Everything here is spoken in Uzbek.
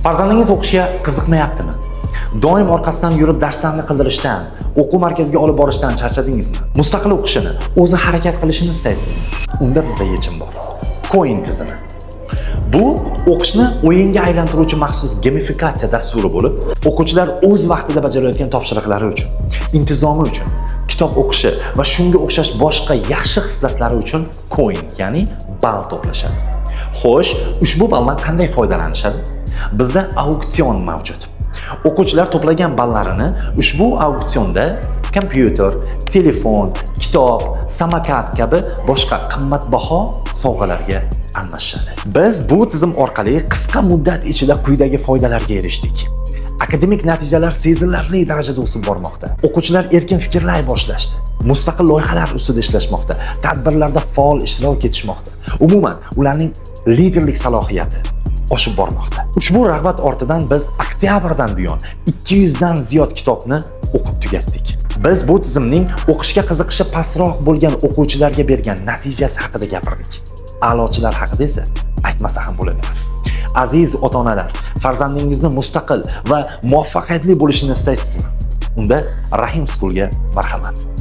Farzandingiz o'qishga qiziqmayaptimi? Doim orqasidan yurib darslarni qildirishdan, o'quv markaziga olib borishdan charchadingizmi? Mustaqil o'qishini, o'zi harakat qilishini istaysizmi? Unda bizda yechim bor. Coin tizimi. Bu o'qishni o'yinga aylantiruvchi maxsus gamifikatsiya dasturi bo'lib, o'quvchilar o'z vaqtida bajarayotgan topshiriqlari uchun, intizomi uchun, kitob o'qishi va shunga o'xshash boshqa yaxshi xislatlari uchun coin, ya'ni ball to'plashadi. Xo'sh, ushbu balldan qanday foydalanishadi? Bizda auksion mavjud. O'quvchilar to'plagan ballarini ushbu auksionda kompyuter, telefon, kitob, samokat kabi boshqa qimmatbaho sovg'alarga almashishadi. Biz bu tizim orqali qisqa muddat ichida quyidagi foydalarga erishdik. Akademik natijalar sezilarli darajada o'sib bormoqda. O'quvchilar erkin fikrlay boshlashdi. Mustaqil loyihalar ustida ishlashmoqda, tadbirlarda faol ishtirok etishmoqda. Umuman, ularning liderlik salohiyati oshib bormoqda. Ushbu rag'bat ortidan biz oktyabrdan buyon 200 dan ziyod kitobni o'qib tugatdik. Biz bu tizimning o'qishga qiziqishi pastroq bo'lgan o'quvchilarga bergan natijasi haqida gapirdik. A'lochilar haqida esa aytmasa ham bo'laveradi. Aziz ota-onalar, farzandingizni mustaqil va muvaffaqiyatli bo'lishini istaysizmi? Unda Rahim Schoolga marhamat.